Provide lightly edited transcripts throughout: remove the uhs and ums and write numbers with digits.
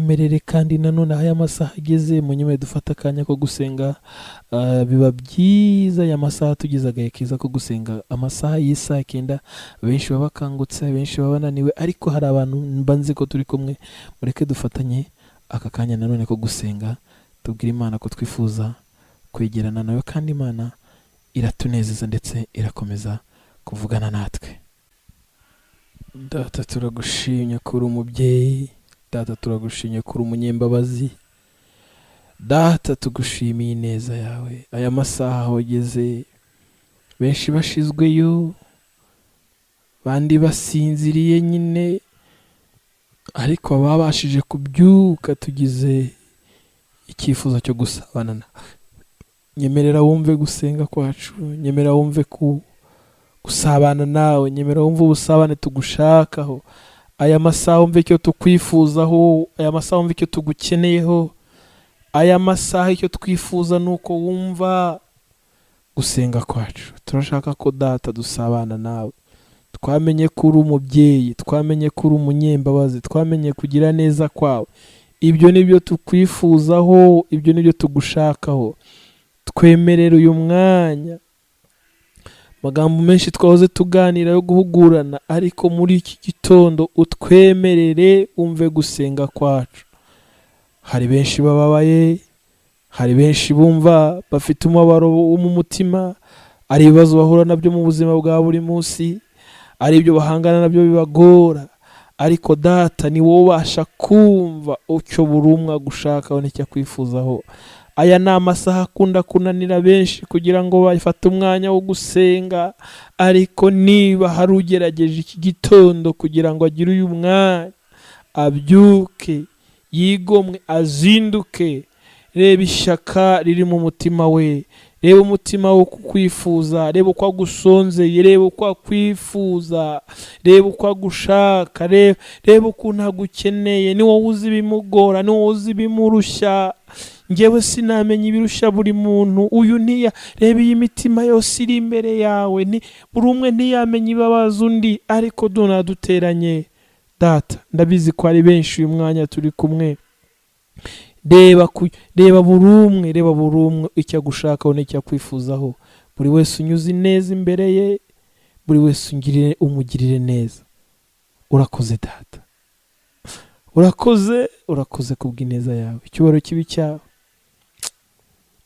Munyemerere kandi nanone aho aya masaha ageze, munyemerere dufate akanya ko gusenga. Biba byiza aya masaha tugize agahe keza ko gusenga, amasaha y'isaha 9. Benshi baba bakangutse, benshi baba bananiwe, ariko hari abantu mba nzi ko turi kumwe. Mureke dufatanye aka kanya nanone ko gusenga, tubwire Imana ko twifuza kwegerana nawe, kandi Imana iratunezeza ndetse irakomeza kuvugana natwe. Data, turagushimye ko uri umubyeyi. Data, turagushimye ko uri umunyembabazi. Data, tugushimiye ineza yawe. Aya masaha aho ugeze, benshi bashizweyo, bandi basinziriye nyine, ariko ababashije kubyuka tugize icyifuzo cyo gusabana nawe. Nyemerera wumve gusenga kwacu, nyemerera wumve ku gusabana nawe, nyemerera wumve ubusabane tugushakaho. Aya masaha wumve icyo tukwifuzaho, aya masaha wumve icyo tugukeneyeho. Aya masaha icyo twifuza ni uko wumva gusenga kwacu. Turashaka ko, Data, dusabana nawe. Twamenye ko uri umubyeyi, twamenye ko uri umunyembabazi, twamenye kugira neza kwawe. Ibyo ni byo tukwifuzaho, ibyo ni byo tugushakaho. Twemerere uyu mwanya. Amagambo menshi twahoze tuganira yo guhugurana, ariko muri iki gitondo utwemerere wumve gusenga kwacu. Hari benshi bababaye, hari benshi bumva bafite umubabaro wo mu mutima, ari ibibazo bahura nabyo mu buzima bwa buri munsi, ari ibyo bahangana nabyo bibagora. Ariko Data, ni wowe ubasha kumva icyo buri umwe agushakaho n'icyo akwifuzaho. Aya ni amasaha akunda kunanira benshi kugira ngo bafate umwanya wo gusenga, ariko niba hari ugerageje iki gitondo kugira ngo agire uyu mwanya, abyuke, yigomwe, azinduke, reba ishyaka riri mu mutima we, reba umutima wo kukwifuza, reba uko agusonzeye, reba uko akwifuza, reba uko agushaka, reba ukuntu agukeneye. Ni wowe uzi ibimugora, ni wowe uzi ibimurushya. Ngewe sinamenya ibirushya buri muntu uyu. Ntiya reba iyi mitima yose iri imbere yawe, ni buri umwe ntiyamenya ibabaza undi, ariko duteranye. Data, ndabizi ko ari benshi uyu mwanya turi kumwe. Reba buri umwe, reba buri umwe icyo agushakaho n'icyo akwifuzaho. Buri wese unyuze ineza imbere ye, buri wese umugirire neza. Urakoze Data, urakoze, urakoze kubw'ineza yawe. Icyubahiro kibe icyawe.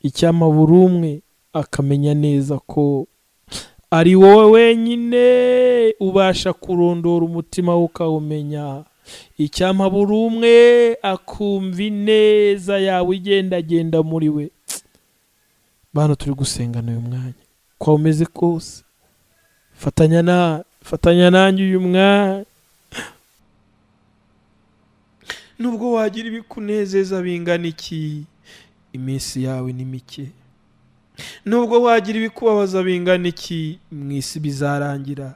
Icyampa buri umwe akamenya neza ko ari wowe wenyine ubasha kurondora umutima we ukawumenya. Icyampa buri umwe akumva ineza yawe igendagenda muri we. Bano turi gusengana uyu mwanya, uko umeze kose, fatanya nanjye uyu mwanya. Nubwo wagira ibikunezeza bingana iki, iminsi yawe ni mike. Nubwo wagira ibikubabaza bingana iki, mu isi bizarangira.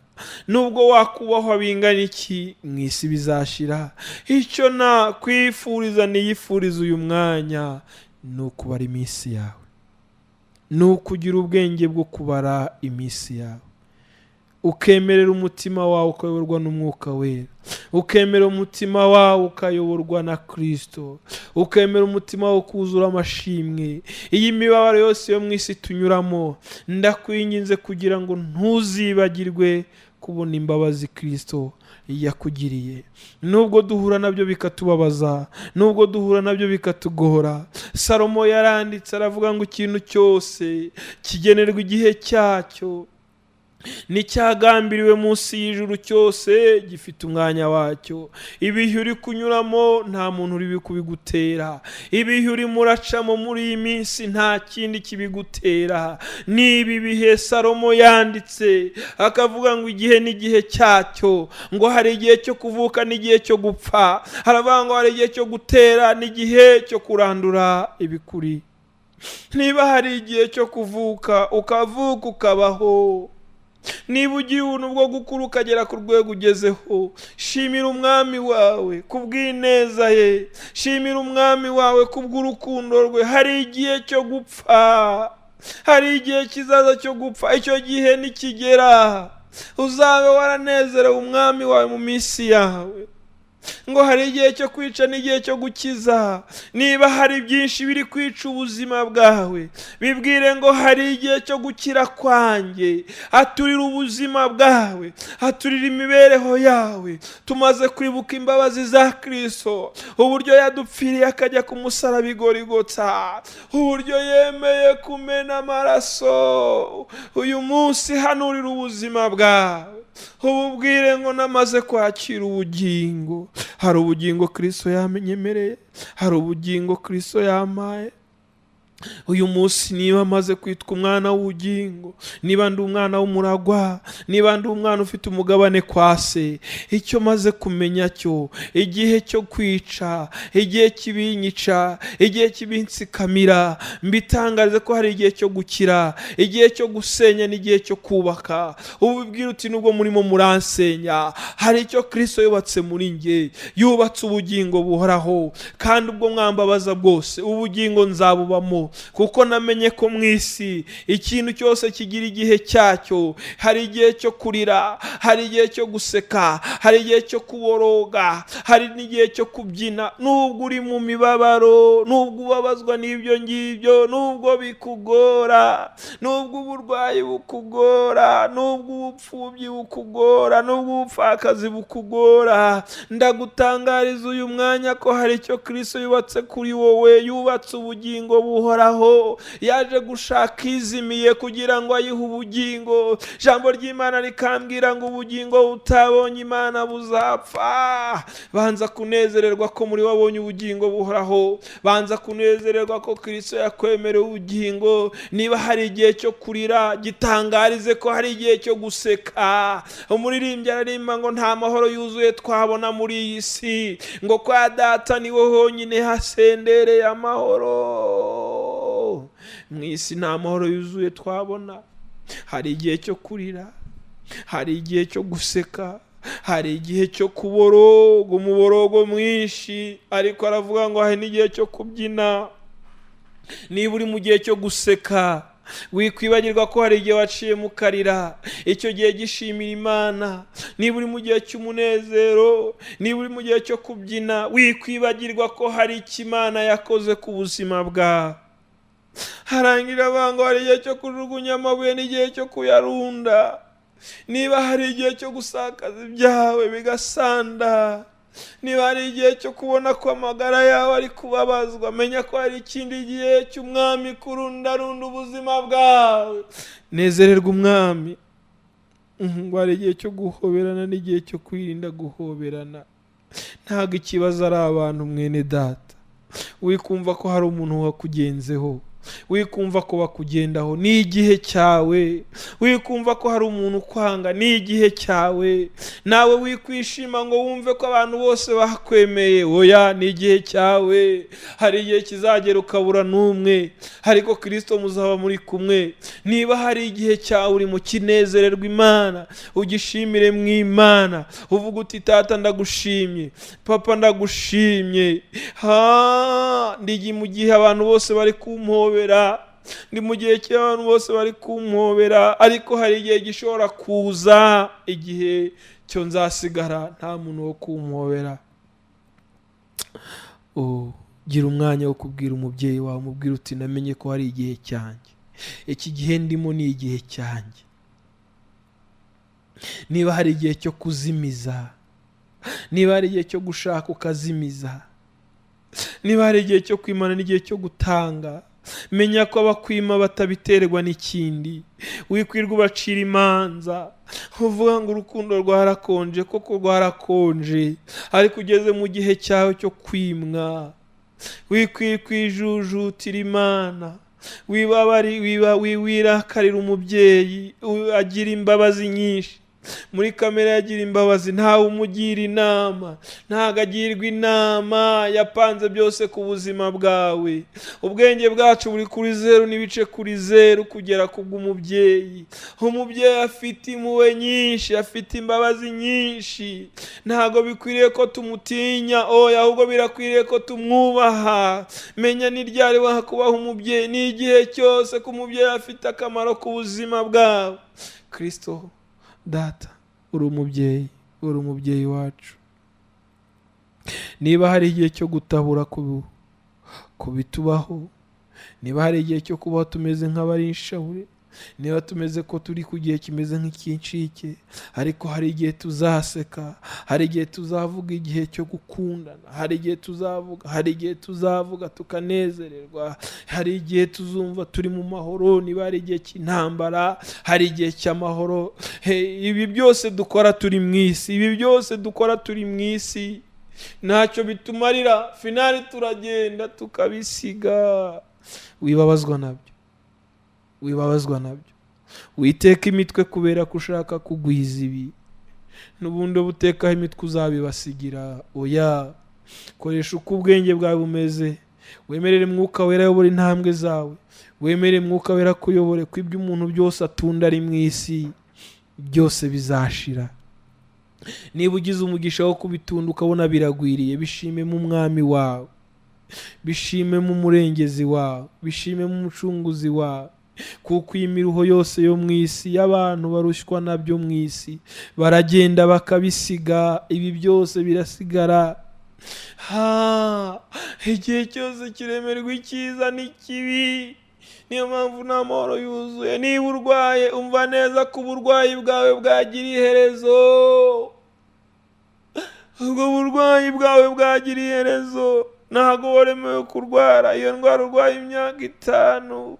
Nubwo wakubahwa bingana iki, mu isi bizashira. Icyo nakwifuriza, niyifuriza uyu mwanya, ni ukubara iminsi yawe, ni ukugira ubwenge bwo kubara iminsi yawe, ukemerera umutima wawe ukayoborwa n'Umwuka Wera, ukemera umutima wawe ukayoborwa na Kirisito, ukemera umutima wawe kuzura amashimwe. Iyi mibabaro yose yo mu isi tunyuramo, ndakwinginze kugira ngo ntuzibagirwe kubona imbabazi Kirisito yakugiriye. Nubwo duhura nabyo bikatubabaza, nubwo duhura nabyo bikatugora, Salomo yaranditse aravuga ngo ikintu cyose kigenerwa igihe cyacyo, n'icyagambiriwe munsi y'ijuru cyose gifite umwanya wacyo. Ibihe uri kunyuramo nta muntu uri kubigutera. Ibihe urimo uracamo muri iyi minsi nta kindi kibigutera. Ni ibi bihe Salomo yanditse akavuga ngo igihe n'igihe cyacyo, ngo hari igihe cyo kuvuka n'igihe cyo gupfa, haravuga ngo hari igihe cyo gutera n'igihe cyo kurandura ibikuri. Niba hari igihe cyo kuvuka, ukavuka ukabaho, niba ugiye ubuntu bwo gukura ukagera ku rwego ugezeho, shimira Umwami wawe kubw'ineza ye, shimira Umwami wawe kubw'urukundo rwe. Hari igihe cyo gupfa, hari igihe kizaza cyo gupfa. Icyo gihe nikigera uzabe waranezerewe Umwami wawe mu minsi yawe. Ngo hari igihe cyo kwica n'igihe cyo gukiza. Niba hari byinshi biri kwica ubuzima bwawe, bibwire ngo hari igihe cyo gukira kwanjye. Aturira ubuzima bwawe, aturira imibereho yawe. Tumaze kwibuka imbabazi za Kristo, uburyo yadupfiriye akajya ku musaraba i Gorigota, uburyo yemeye kumena amaraso. Uyu munsi hanurira ubuzima bwawe, ububwire ngo namaze kwakira ubugingo. Hari ubugingo Kristo yamenyemereye, hari ubugingo Kristo yampaye. Uyu munsi niba amaze kwitwa umwana w'ubugingo, niba ndi umwana w'umuragwa, niba ndi umwana ufite umugabane kwa se, icyo maze kumenya cyo, igihe cyo kwica, igihe kibinyica, igihe kibinsikamira, mbitangarize ko hari igihe cyo gukira, igihe cyo gusenya n'igihe cyo kubaka. Ubibwira uti nubwo murimo muransenya, hari icyo Kristo yubatse muri njye, yubatse ubugingo buhoraho, kandi ubwo mwambabaza bwose ubugingo nzabubamo, kuko namenye ko mu isi ikintu cyose kigira igihe cyacyo. Hari igihe cyo kurira, hari igihe cyo guseka, hari igihe cyo kuboroga, hari n'igihe cyo kubyina. Nubwo uri mu mibabaro, nubwo ubabazwa n'ibyo ngibyo, nubwo bikugora, nubwo uburwayi bukugora, nubwo ubupfubyi bukugora, nubwo ubupfakazi bukugora, ndagutangariza uyu mwanya ko hari icyo Kristo yubatse kuri wowe, yubatse ubugingo buhoraho. Yaje gushaka izimiye kugira ngo ayihe ubugingo. Ijambo ry'Imana rikambwira ngo ubugingo butabonye Imana buzapfa. Banza kunezererwa ko muri wabonye ubugingo buhoraho, banza kunezererwa ko Kristo yakwemereye ubugingo. Niba hari igihe cyo kurira, gitangarize ko hari igihe cyo guseka. Umuririmbyi aririmba ngo nta mahoro yuzuye twabona muri iyi si, ngo kwa Data niho honyine hasendereye amahoro. Mu isi nta mahoro yuzuye twabona. Hari igihe cyo kurira, hari igihe cyo guseka, hari igihe cyo kuboroga umuborogo mwinshi, ariko aravuga ngo hari n'igihe cyo kubyina. Niba uri mu gihe cyo guseka, wikwibagirwa ko hari igihe waciye mu karira, icyo gihe gishimira Imana. Niba uri mu gihe cy'umunezero, niba uri mu gihe cyo kubyina, wikwibagirwa ko hari icyo Imana yakoze ku buzima bwawe. Harangira abantu hari igihe cyo kujugunya amabuye n'igihe cyo kuyarunda. Niba hari igihe cyo gusakaza ibyawe bigasanda, niba hari igihe cyo kubona ko amagara yawe ari kubabazwa, menya ko hari ikindi gihe cy'umwami kurundarunda ubuzima bwawe. Nezererwa umwami. Ngo hari igihe cyo guhoberana n'igihe cyo kwirinda guhoberana. Ntabwo ikibazo ari abantu, mwene data. Wikumva ko hari umuntu wakugenzeho, wikumva ko bakugendaho, ni igihe cyawe. Wikumva ko hari umuntu ukwanga, ni igihe cyawe. Nawe wikwishima ngo wumve ko abantu bose bakwemeye, oya, ni igihe cyawe. Hari igihe kizagera ukabura n'umwe, ariko Kristo muzaba muri kumwe. Niba hari igihe cyawe uri mu kinezererwa Imana, ugishimire mu Imana, uvuga uti tata ndagushimye, papa ndagushimye. Ndi mu gihe abantu bose bari kumpobera, ndi mu gihe cy'abantu bose bari kumpobera, ariko hari igihe gishobora kuza, igihe cyo nzasigara nta muntu wo kumpobera. Gira umwanya wo kubwira umubyeyi wawe, umubwira uti namenye ko hari igihe cyanjye, iki gihe ndimo ni igihe cyanjye. Niba hari igihe cyo kuzimiza, niba hari igihe cyo gushaka ukazimiza, niba hari igihe cyo kwimana n'igihe cyo gutanga, menya ko abakwima batabiterwa n'ikindi. Wikwirwa ubacira imanza uvuga ngo urukundo rwarakonje, koko rwarakonje, ariko ugeze mu gihe cyawe cyo kwimwa. Wikwijujutira Imana, wirakarira umubyeyi, agira imbabazi nyinshi. Muri kamere yagira imbabazi, ntawe umugira inama, ntago agirwa inama, yapanze byose ku buzima bwawe. Ubwenge bwacu buri kuri 0 n'ibice kuri 0 kugera ku bw'umubyeyi. Umubyeyi afite impuhwe nyinshi, afite imbabazi nyinshi. Ntago bikwiriye ko tumutinya, oya, ahubwo birakwiriye ko tumwubaha. Menya ni ryari wakubaha umubyeyi, ni igihe cyose ko umubyeyi afite akamaro ku buzima bwawe. Kristo Data, uri umubyeyi, uri umubyeyi wacu. Niba hari igihe cyo gutabura ku bitubaho, niba hari igihe cyo kubaho tumeze nk'abari inshabure, niba tumeze ko turi ku gihe kimeze nk'ikincike, ariko hari igihe tuzaseka, hari igihe tuzavuga igihe cyo gukundana, hari igihe tuzavuga, hari igihe tuzavuga tukanezererwa, hari igihe tuzumva turi mu mahoro, niba hari igihe cy'intambara, hari igihe cy'amahoro. Ibi byose dukora turi mu isi, ibi byose dukora turi mu isi ntacyo bitumarira, finali turagenda tukabisiga. Wibabazwa nabyo, wibabazwa nabyo, witeka imitwe kubera ko ushaka kugwiza ibi, n'ubundi butekaho imitwe uzabibasigira. Oya, koresha uko ubwenge bwawe bumeze, wemerere Mwuka Wera ayobore intambwe zawe, wemere Mwuka Wera akuyobore, ko ibyo umuntu byose atunda ari mu isi byose bizashira. Niba ugize umugisha wo kubitunda ukabona biragwiriye, bishime mu mwami wawe, bishime mu murengezi wawe, bishime mu mucunguzi wawe, kuko iyi miruho yose yo mu isi y'abantu barushywa nabyo mu isi baragenda bakabisiga, ibi byose birasigara. Igihe cyose kiremerwa icyiza n'ikibi, niyo mpamvu nta mahoro yuzuye. Niba urwaye, umva neza ko uburwayi bwawe bwagira iherezo, ubwo burwayi bwawe bwagira iherezo. Ntabwo waremewe kurwara iyo ndwara urwaye imyaka 5,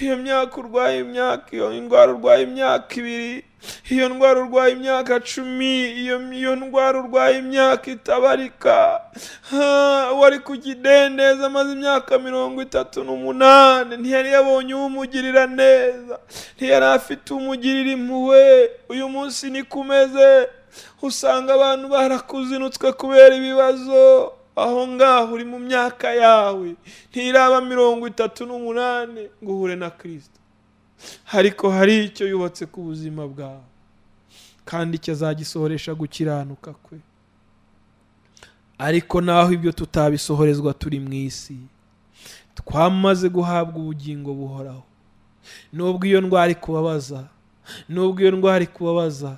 iyo myaka urwaye imyaka, iyo ndwara urwaye imyaka 2, iyo ndwara urwaye imyaka 10, iyo ndwara urwaye imyaka itabarika. Wari ku kidendezi amaze imyaka 38, ntiyari yabonye umugirira neza, ntiyari afite umugirira impuhwe. Uyu munsi ni kumeze, usanga abantu barakuzinutswe kubera ibibazo. Aho ngaho uri mu myaka yawe ntiraba 38 ngo uhure na Kristo, ariko hari icyo yubatse ku buzima bwawe, kandi icyo azagisohoresha gukiranuka kwe. Ariko naho ibyo tutabisohorezwa turi mu isi, twamaze guhabwa ubugingo buhoraho. Nubwo iyo ndwara ikubabaza, nubwo iyo ndwara ikubabaza,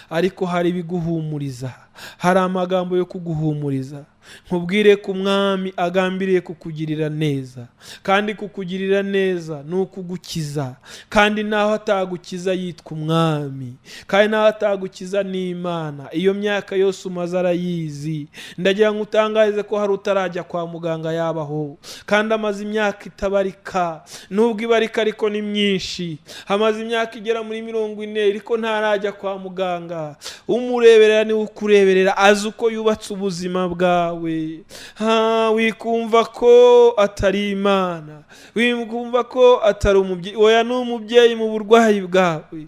ariko hari ibiguhumuriza, hari amagambo yo kuguhumuriza. Nkubwire ko umwami agambiriye kukugirira neza, kandi kukugirira neza ni ukugukiza, kandi naho atagukiza yitwa umwami, kandi naho atagukiza ni Imana. Iyo myaka yose umaze arayizi. Ndagira ngo utangarize ko hari utarajya kwa muganga yabaho, kandi amaze imyaka itabarika, nubwo ibarika ariko ni myinshi, amaze imyaka igera muri 40 ariko ntarajya kwa muganga. Umureberera niwe ukureberera, azi uko yubatse ubuzima bwawe. Wikumva ko atari Imana, wikumva ko atari umubyeyi. Oya, ni umubyeyi mu burwayi bwawe.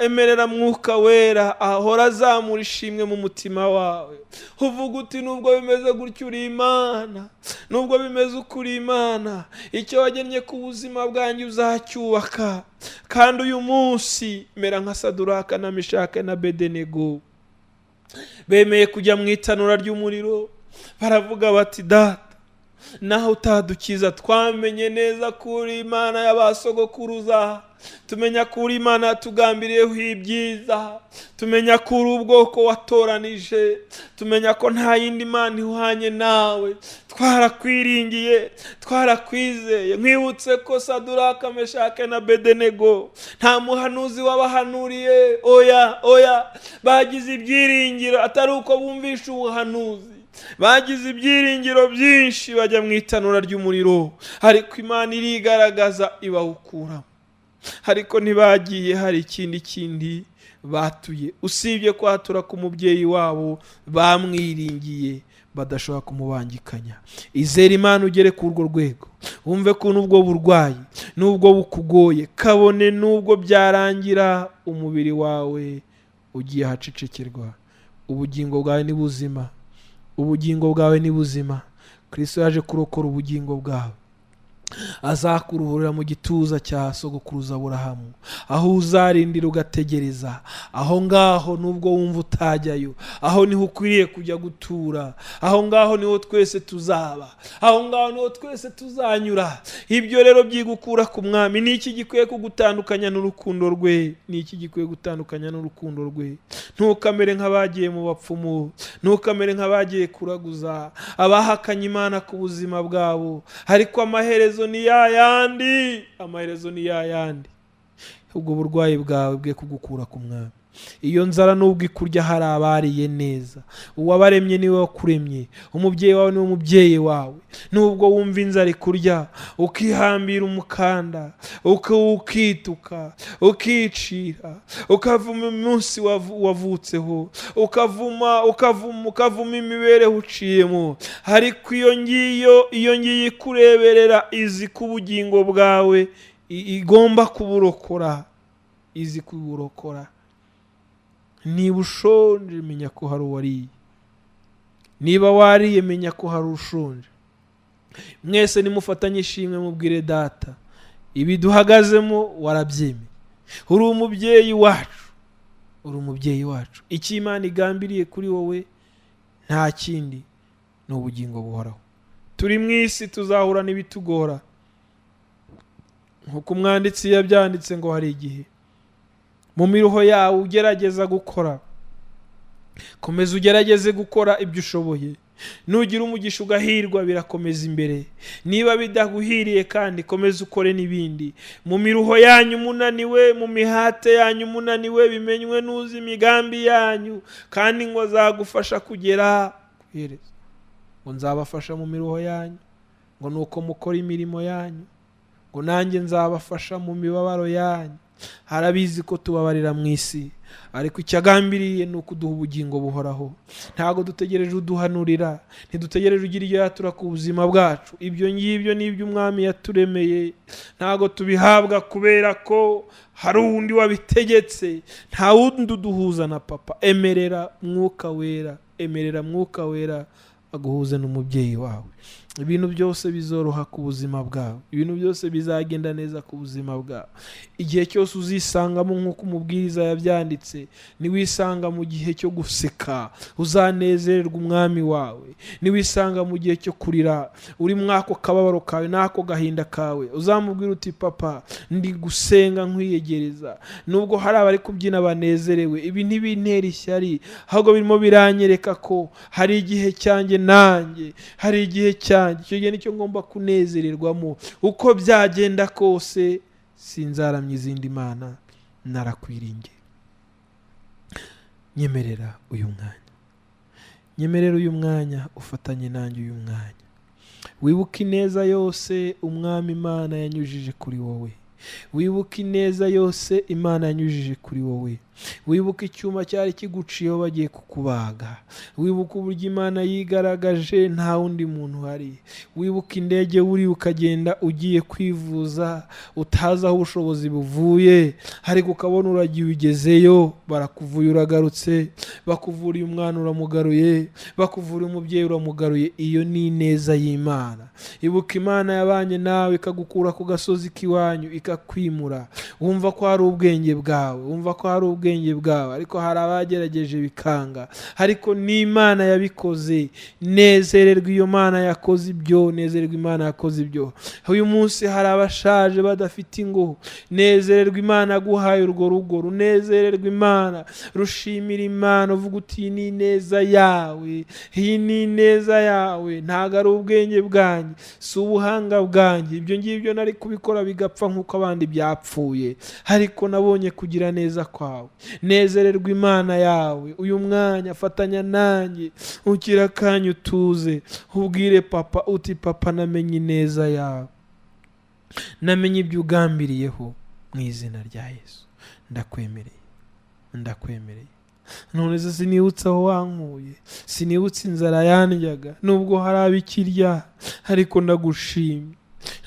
Emerera Mwuka Wera ahora azamura ishimwe mu mutima wawe, uvuga uti nubwo bimeze gutyo uri Imana, nubwo bimeze uko uri Imana, icyo wagennye ku buzima bwanjye uzacyubaka. Kandi uyu munsi mera nka Saduraka na Meshaki na Abedenego, bemeye kujya mu itanura ry'umuriro, baravuga bati data, naho utadukiza twamenye neza ko uri Imana y'abasogokuruza, tumenya ko uri Imana yatugambiriyeho ibyiza, tumenya ko uri ubwoko watoranije, tumenya ko nta yindi Mana ihwanye nawe, twarakwiringiye, twarakwizeye. Nkwibutse ko Saduraka, Meshaki na Abedenego nta muhanuzi wabahanuriye. Oya, oya, bagize ibyiringiro atari uko bumvisha ubuhanuzi, bagize ibyiringiro byinshi bajya mu itanura ry'umuriro, ariko Imana irigaragaza ibawukuramo. Ariko ntibagiye hari ikindi kindi batuye usibye kwatura ku mubyeyi wabo bamwiringiye, badashobora kumubangikanya. Izere Imana ugere ku urwo rwego, wumve ko nubwo burwayi, nubwo bukugoye, kabone nubwo byarangira umubiri wawe ugiye ahacecekerwa, ubugingo bwawe ni buzima, ubugingo bwawe ni buzima. Kristo yaje kurokora ubugingo bwawe. Azakuruhurira mu gituza cya sogokuruza Aburahamu, aho uzarindira ugategereza. Aho ngaho nubwo wumva utajyayo, aho niho ukwiriye kujya gutura, aho ngaho niho twese tuzaba, aho ngaho niho twese tuzanyura. Ibyo rero byigukura ku mwami. Ni iki gikwiye kugutandukanya n'urukundo rwe? Ni iki gikwiye gutandukanya n'urukundo rwe? Ntukamere nk'abagiye mu bapfumu, ntukamere nk'abagiye kuraguza, abahakanye Imana ku buzima bwabo. Ariko amaherezo ni yayandi, amaherezo ni yayandi. Ubwo burwayi bwawe bwe kugukura ku mwami. Iyo nzara nubwo ikurya, hari abariye neza. Uwabaremye niwe wakuremye, umubyeyi wawe niwe mubyeyi wawe. Nubwo wumva inzara ikurya, ukihambira umukanda, ukituka, ukicira, ukavuma umunsi wavutseho, ukavuma, ukavuma, ukavuma imibereho uciyemo, ariko iyo ngiyo, iyo ngiyo ikureberera, izi ko ubugingo bwawe igomba kuburokora, izi kuburokora. Niba ushonje, menya ko hari uwariye. Niba wariye, menya ko hari ushonje. Mwese nimufatanye ishimwe, mubwire Data ibi duhagazemo warabyemeye. Uri umubyeyi wacu, uri umubyeyi wacu. Icyo Imana igambiriye kuri wowe nta kindi, ni ubugingo buhoraho. Turi mu isi, tuzahura n'ibitugora, nk'uko umwanditsi yabyanditse ngo hari igihe mu miruho yawe ugerageza gukora. Komeza ugerageze gukora ibyo ushoboye. Nugira umugisha ugahirwa, birakomeza imbere. Niba bidaguhiriye kandi, komeza ukore n'ibindi. Mu miruho yanyu munaniwe, mu mihate yanyu munaniwe, bimenywe n'uzi imigambi yanyu, kandi ngo azagufasha kugera ku iherezo. Ngo nzabafasha mu miruho yanyu, ngo nuko mukora imirimo yanyu, ngo nanjye nzabafasha mu mibabaro yanyu. Harabizi ko tubabarira mu isi, ariko icyo agambiriye ni ukuduha ubugingo buhoraho. Ntabwo dutegereje uduhanurira, ntidutegereje ugira ibyo yatura ku buzima bwacu. Ibyo ngibyo ni ibyo umwami yaturemeye, ntabwo tubihabwa kubera ko hari undi wabitegetse. Nta wundi uduhuza na Papa. Emerera Mwuka Wera, emerera Mwuka Wera aguhuze n'umubyeyi wawe. Ibintu byose bizoroha ku buzima bwawe, ibintu byose bizagenda neza ku buzima bwawe. Igihe cyose uzisangamo, nk'uko umubwiriza yabyanditse, niwisanga mu gihe cyo guseka, uzanezererwa umwami wawe. Niwisanga mu gihe cyo kurira, uri mwako kababaro kawe n'ako gahinda kawe, uzamubwira uti: "Papa, ndi gusenga nkwiyegereza. Nubwo hari abari kubyina banezerewe, ibi ntibintera ishyari, ahubwo birimo biranyereka ko hari igihe cyanjye, nanjye hari igihe cyanjye. Icyo gihe nicyo ngomba kunezererwamo. Uko byagenda kose, sinzaramya izindi mana, narakwiringiye." Nyemerera uyu mwanya, nyemerera uyu mwanya, ufatanye nanjye uyu mwanya. Wibuke ineza yose umwami Imana yanyujije kuri wowe. Wibuke ineza yose Imana yanyujije kuri wowe. Wibuke icyuma cyari kiguciyeho bagiye kukubaga. Wibuke uburyo Imana yigaragaje nta wundi muntu uhari. Wibuke indege wuriye ukagenda ugiye kwivuza, utazi aho ubushobozi buvuye, ariko ukabona uragiye, ugezeyo, barakuvuye, uragarutse, bakuvuriye umwana uramugaruye, bakuvuriye umubyeyi uramugaruye. Iyo ni ineza y'Imana. Ibuka Imana yabanye nawe, ikagukura ku gasozi k'iwanyu, ikakwimura. Wumva ko hari ubwenge bwawe, wumva ko hari ubwenge bwawe, ariko hari abagerageje bikanga, ariko n'Imana yabikoze. Nezererwa iyo Mana yakoze ibyo, nezererwa Imana yakoze ibyo. Uyu munsi hari abashaje badafite ingo. Nezererwa Imana yaguhaye urwo rugo, runezererwa Imana, rushimira Imana, uvuga uti: "Iyi ni ineza yawe, iyi ni ineza yawe, ntabwo ari ubwenge bwanjye, si ubuhanga bwanjye. Ibyo ngibyo nari kubikora bigapfa nk'uko abandi byapfuye, ariko nabonye kugira neza kwawe." Nezererwa Imana yawe. Uyu mwanya fatanya nanjye, ugira akanya utuze, ubwire Papa uti: "Papa, namenye ineza yawe, namenye ibyo ugambiriyeho. Mu izina rya Yesu ndakwemereye, ndakwemereye." None se sinibutse aho wankuye? Sinibutse inzara yandyaga, nubwo hari abikirya, ariko ndagushimye.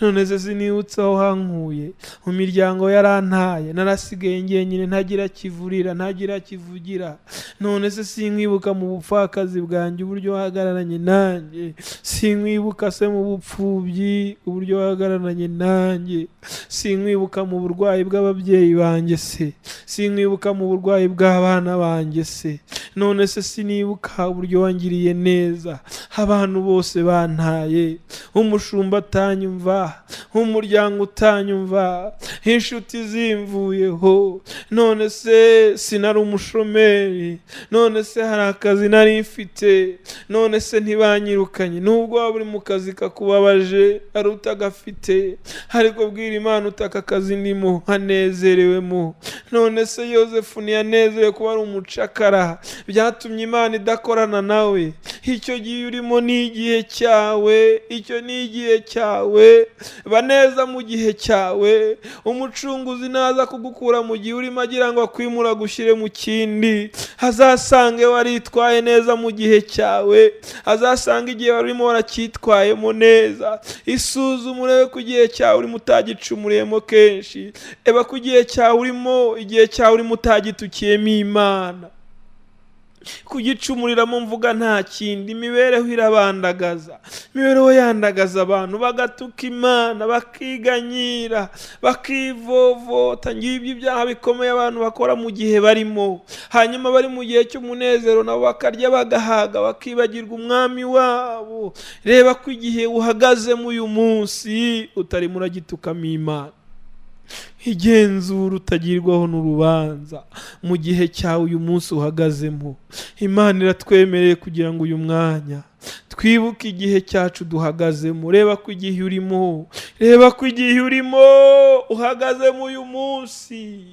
None se sinibutse aho hankuye? Mu miryango yarantaye, narasigaye njyenyine, ntagira kivurira, ntagira kivugira. None se sinkwibuka mu bupfakazi bwanjye uburyo wahagararanye nanjye? Sinkwibuka se mu bupfubyi uburyo wahagararanye nanjye? Sinkwibuka mu burwayi bw'ababyeyi banjye se? Sinkwibuka mu burwayi bw'abana banjye se? None se sinibuka uburyo wangiriye neza? Abantu bose bantaye, umushumba atanyumva, umuryango utanyumva, inshuti zimvuyeho. None se sinari umushomeri? None se hari akazi nari mfite? None se ntibanyirukanye? Nubwo waba uri mu kazi kakubabaje ari utagafite, ariko bwira Imana utaka akazi ndimo nkanezerewemo. None se Yozefu ntiyanezerewe kuba ari umucakara? Byatumye Imana idakorana nawe. Icyo gihe urimo ni igihe cyawe, icyo ni igihe cyawe. Baneza mu gihe cyawe. Umucunguzi naza kugukura mu gihe urimo agira ngo akwimura agushyire mu kindi, azasange waritwaye neza mu gihe cyawe, azasanga igihe warimo waracyitwayemo neza. Isuzume urebe ko igihe cyawe urimo utagicumuriyemo kenshi. Eba ko igihe cyawe urimo, igihe cyawe urimo utagitukiyemo Imana. Kugicumuriramo mvuga nta kindi, imibereho irabandagaza, imibereho yandagaza abantu, bagatuka Imana, bakiganyira, bakivovota. Ngibyo ibyaha bikomeye abantu bakora mu gihe barimo. Hanyuma bari mu gihe cy'umunezero nabo bakarya bagahaga, bakibagirwa umwami wabo. Reba ko igihe uhagazemo uyu munsi utarimo uragitukamo Imana. Igenzura utagirwaho n'urubanza mu gihe cyawe uyu munsi uhagazemo. Imana iratwemereye kugira ngo uyu mwanya twibuke igihe cyacu duhagazemo. Reba ko igihe urimo, reba ko igihe urimo uhagazemo uyu munsi,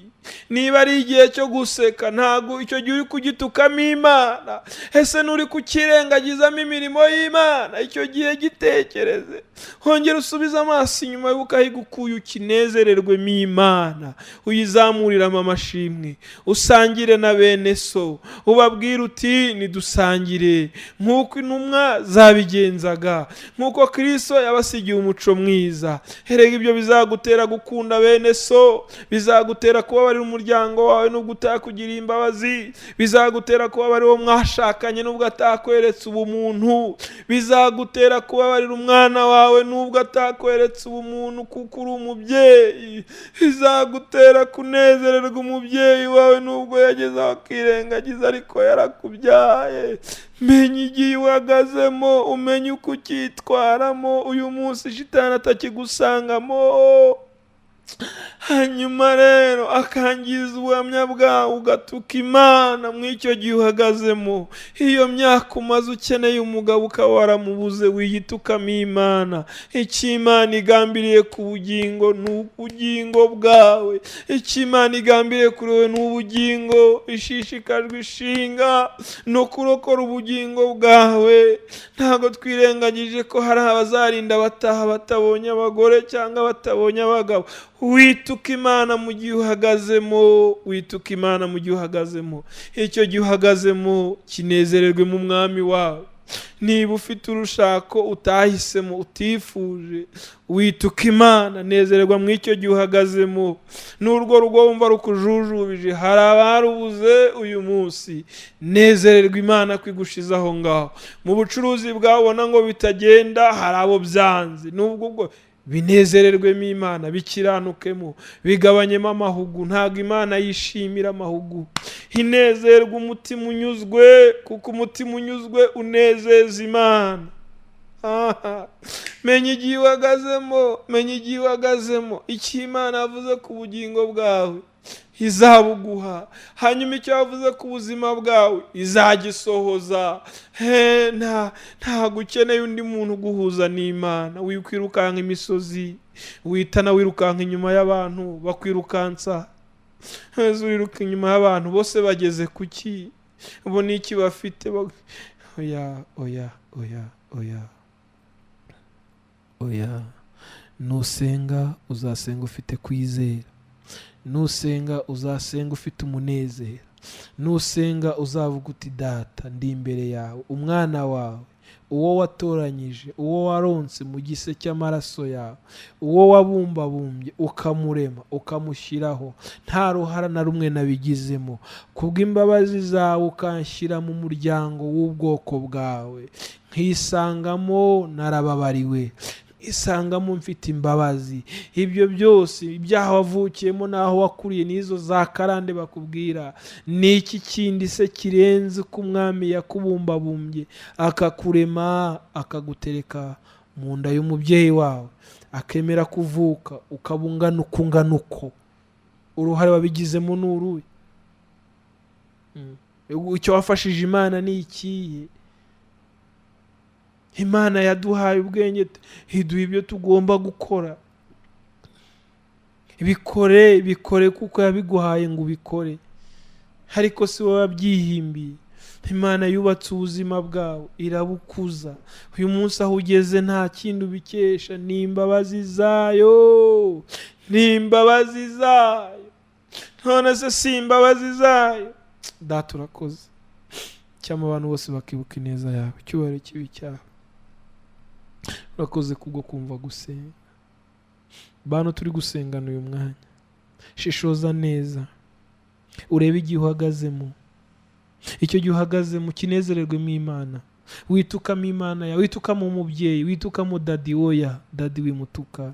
niba ari igihe cyo guseka, ntabwo icyo gihe uri kugitukamo Imana. Ese nturi kukirengagizamo imirimo y'Imana? Icyo gihe gitekereze, hongera usubize amaso inyuma wibuke aho igukuye, ukinezererwemo Imana, uyizamuriramo amashimwe, usangire na bene so, ubabwire uti nidusangire, nk'uko intumwa zabigenzaga, nk'uko Kristo yabasigiye umuco mwiza. Erega ibyo bizagutera gukunda bene so, bizagutera kubabarira umuryango wawe nubwo utakugiriye imbabazi, bizagutera kubabarira uwo mwashakanye nubwo atakweretse ubumuntu, bizagutera kubabarira umwana wawe nubwo atakweretse ubumuntu kuko uri umubyeyi, bizagutera kunezererwa umubyeyi wawe nubwo yageze aho akirengagiza ariko yarakubyaye. Menya igihe uhagazemo, umenye uko ucyitwaramo uyu munsi shitani atakigusangamo. Hanyuma rero akangiza ubuhamya bwawe, ugatuka Imana mu icyo gihe uhagazemo. Iyo myaka umaze ukeneye umugabo ukaba waramubuze, wiyitukamo Imana. Icyo Imana igambiriye ku bugingo ni ubugingo bwawe, icyo Imana igambiriye kuri wowe ni ubugingo. Ishishikajwe ishinga no kurokora ubugingo bwawe. Ntabwo twirengagije ko hari abazarinda bataha batabonye abagore cyangwa batabonye abagabo. Wituka Imana mu gihe uhagazemo, wituka Imana mu gihe uhagazemo. Icyo gihe uhagazemo kinezererwe mu mwami wawe. Niba ufite urushako utahisemo, utifuje, wituka Imana, nezererwa mu icyo gihe uhagazemo. N'urwo rugo wumva rukujujubije, hari abarubuze uyu munsi, nezererwa Imana kwigushiza aho ngaho. Mu bucuruzi bwawe ubona ngo bitagenda, hari abo byanze, nubwo ubwo binezererwemo Imana, bikiranukemo, bigabanyemo amahugu. Ntabwo Imana yishimira amahugu. Inezerwa umutima unyuzwe, kuko umutima unyuzwe unezeza Imana. Menya igihe uhagazemo, menya igihe uhagazemo. Icyo Imana yavuze ku bugingo bwawe izabuguha, hanyuma icyo yavuze ku buzima bwawe izagisohoza. Ntabwo ukeneye undi muntu uguhuza n'Imana. Wikwirukanka imisozi, witana wirukanka inyuma y'abantu bakwirukansa. Uriruka inyuma y'abantu bose bageze kuki? Bo n'iki bafite? Oya, oya, oya, oya, oya. Nusenga uzasenga ufite kwizera, nusenga uzasenga ufite umunezero, nusenga uzavuga uti Data ndi imbere yawe, umwana wawe Uwo watoranyije, uwo waronse mu gise cy'amaraso yawe, uwo wabumbabumbye ukamurema ukamushyiraho, nta ruhara na rumwe nabigizemo, kubw'imbabazi zawe ukanshyira mu muryango w'ubwoko bwawe, nkisangamo narababariwe, isangamo mfite imbabazi. Ibyo byose, ibyaha wavukiyemo n'aho wakuriye n'izo za karande bakubwira, ni iki kindi se kirenze uko umwami yakubumbabumbye akakurema akagutereka mu nda y'umubyeyi wawe, akemera kuvuka ukaba ungana uko ungana uko? Uruhare wabigizemo ni uruhe? Icyo wafashije Imana ni ikihe? Imana yaduhaye ubwenge, iduha ibyo tugomba gukora. Bikore, bikore kuko yabiguhaye ngo ubikore, ariko si wowe wabyihimbiye. Imana yubatse ubuzima bwawe irabukuza. Uyu munsi aho ugeze nta kindi ubikesha, ni imbabazi zayo, ni imbabazi zayo. None se si imbabazi zayo? Data urakoze. Cyangwa abantu bose bakibuka ineza yawe, icyubahiro kibi cyawe. Urakoze kubwo kumva gusenga. Bantu turi gusengana uyu mwanya, shishoza neza, urebe igihe uhagazemo. Icyo gihe uhagazemo kinezererwemo Imana, witukamo Imana yawe, witukamo umubyeyi, witukamo dadi. Oya, dadi wimutuka,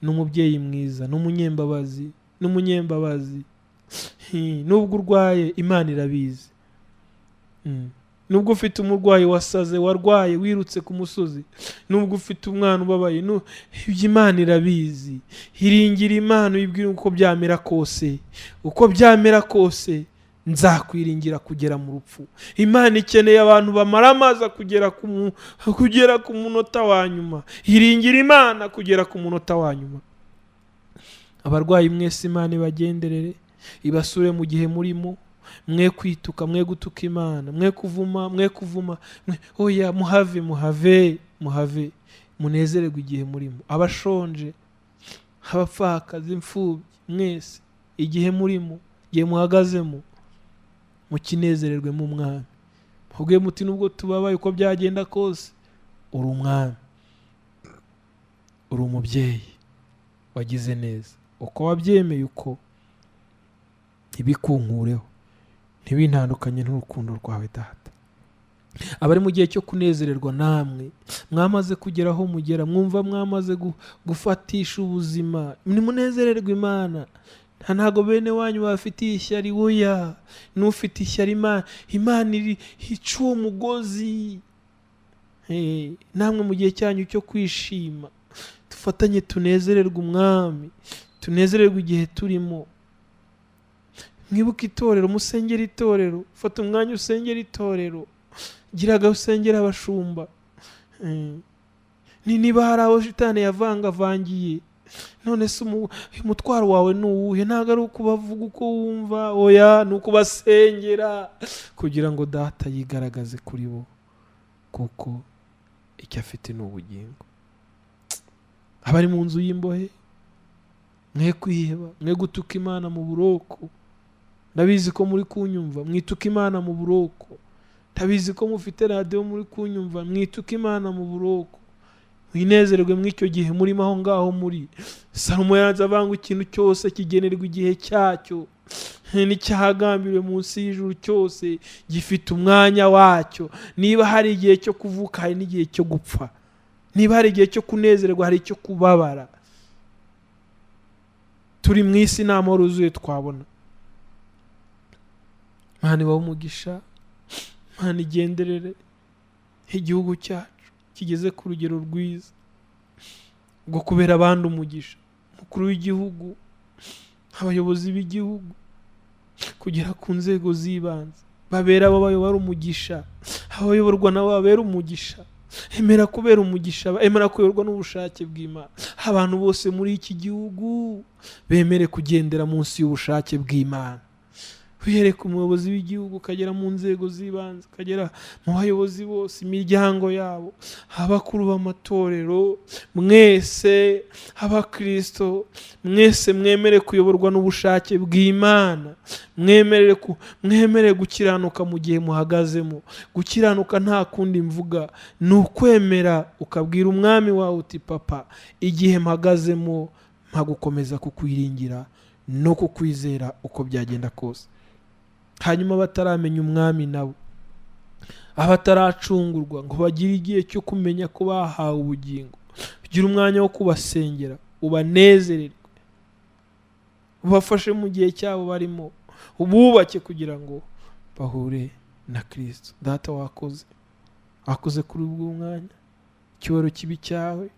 ni umubyeyi mwiza, ni umunyembabazi, ni umunyembabazi. Nubwo urwaye Imana irabizi. Nubwo ufite umurwayi wasaze, warwaye wirutse ku musozi, nubwo ufite umwana ubabaye, ibyo Imana irabizi. Iringira Imana, uyibwire uko byamera kose, uko byamera kose nzakwiringira kugera mu rupfu. Imana ikeneye abantu bamara amazi kugera ku munota wa nyuma. Iringira Imana kugera ku munota wa nyuma. Abarwayi mwese Imana ibagenderere, ibasure mu gihe murimo. Mwe kwituka, mwe gutuka Imana, mwe kuvuma, mwe kuvuma, oya, muhave, muhave, muhave, munezererwe igihe murimo. Abashonje, abapfakazi, imfubyi, mwese igihe murimo, igihe muhagazemo, mukinezererwe mu Mwami. Muvuge muti nubwo tubabaye uko byagenda kose, uri Umwami, uri umubyeyi wagize neza, uko wabyemeye uko ntibikunkureho, ntibintandukanye n'urukundo rwawe Data. Abari mu gihe cyo kunezererwa namwe, mwamaze kugera aho mugera, mwumva mwamaze gufatisha ubuzima, nimunezererwe Imana. Ntago bene wanyu bafitiye ishyari, oya, n'ufite ishyari Imana iri ica uwo mugozi. Namwe mu gihe cyanyu cyo kwishima, dufatanye tunezererwe Umwami, tunezererwe igihe turimo. Mwibuke itorero, musengere itorero, fata umwanya usengere itorero, giraga usengera abashumba. Niba hari aho shitani yavangavangiye, none se umutwaro wawe ni uwuhe? Ntabwo ari ukubavuga uko wumva, oya, ni ukubasengera kugira ngo Data yigaragaze kuri bo, kuko icyo afite ni ubugingo. Abari mu nzu y'imbohe, mwe kwiheba, mwe gutuka Imana mu buroko. Ndabizi ko muri kunyumva, mwituka Imana mu buroko. Ndabizi ko mufite radio muri kunyumva, mwituka Imana mu buroko. Mwinezererwe mw'icyo gihe murimo aho ngaho muri. Salomo yaranze avanga ikintu cyose kigenerwa igihe cyacyo, n'icyahagambiriwe munsi y'ijuru cyose gifite umwanya wacyo. Niba hari igihe cyo kuvuka, hari n'igihe cyo gupfa. Niba hari igihe cyo kunezererwa, hari icyo kubabara. Turi mu isi nta mahoro yuzuye twabona. Imana ibahe umugisha, Imana igenderere igihugu cyacu kigeze ku rugero rwiza rwo kubera abandi umugisha. Umukuru w'igihugu, abayobozi b'igihugu, kugera ku nzego z'ibanze, babera abo bayobora umugisha, abayoborwa nabo babera umugisha. Emera kubera umugisha, emera kuyoborwa n'ubushake bw'Imana. Abantu bose muri iki gihugu bemere kugendera munsi y'ubushake bw'Imana. Uhereye ku muyobozi w'igihugu, ukagera mu nzego z'ibanze, ukagera mu bayobozi bose, imiryango yabo, abakuru b'amatorero, mwese abakristo, mwese mwemere kuyoborwa n'ubushake bw'Imana, mwemere gukiranuka mu gihe muhagazemo. Gukiranuka nta kundi mvuga, ni ukwemera ukabwira umwami wawe uti papa, igihe mpagazemo mpagukomeza kukwiringira no kukwizera uko byagenda kose. Hanyuma bataramenya umwami nabo, abataracungurwa ngo bagire igihe cyo kumenya ko bahawe ubugingo, ugire umwanya wo kubasengera, ubanezererwe, ubafashe mu gihe cyabo barimo, ububake kugira ngo bahure na Kristo. Data wakoze, wakoze kuri ubwo mwanya, icyubahiro kibi cyawe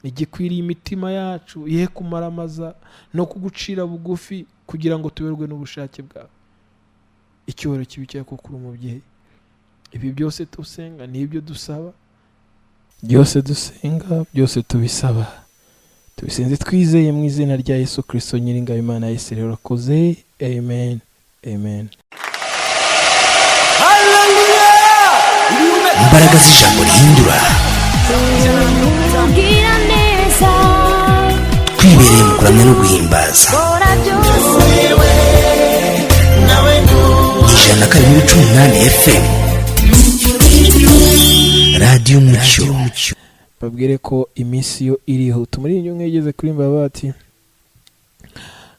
igikwiriye imitima yacu, ye kumaramaza no kugucira bugufi kugira ngo tuberwe n'ubushake bwawe. Icyubahiro kibi cyawe kuko uri umubyeyi. Ibi byose dusenga n'ibyo dusaba, byose dusenga, byose tubisaba, tubisenze twizeye mu izina rya Yesu Kristo Nyiringabo Imana ya Isirayeli. Urakoze. Amen, amen. Imbaraga z'ijambo rihindura. Ubwira neza. Twibereye mu kuramya no guhimbaza. Kora byose. 102.8 FM, Radiyo Umucyo. Babwire ko iminsi yo irihuta. Muri iyi umwe yigeze kuri bati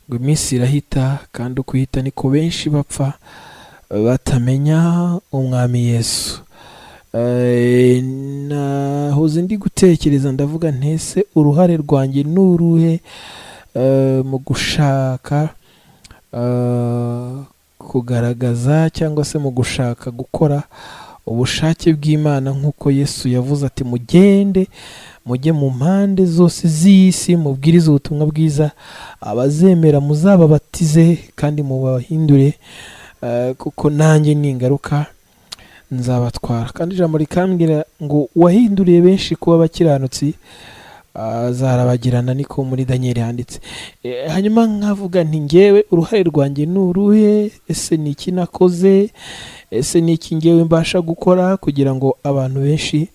ngo iminsi irahita, kandi uko ihita niko benshi bapfa batamenya umwami Yesu. Nahoze ndi gutekereza, ndavuga ntese uruhare rwanjye ni uruhe mu gushaka kugaragaza cyangwa se mu gushaka gukora ubushake bw'Imana, nk'uko Yesu yavuze ati mugende mujye mu mpande zose z'isi mubwirize ubutumwa bwiza, abazemera muzababatize kandi mubahindure, kuko nanjye ningaruka nzabatwara. Kandi ijambo rikambwira ngo wahinduriye benshi kuba abakiranutsi azarabagirana, niko muri Daniel handitse. Hanyuma nkavuga nti ngewe uruhare rwanjye ni uruhe? Ese ni iki nakoze? Ese ni iki ngewe mbasha gukora kugira ngo abantu benshi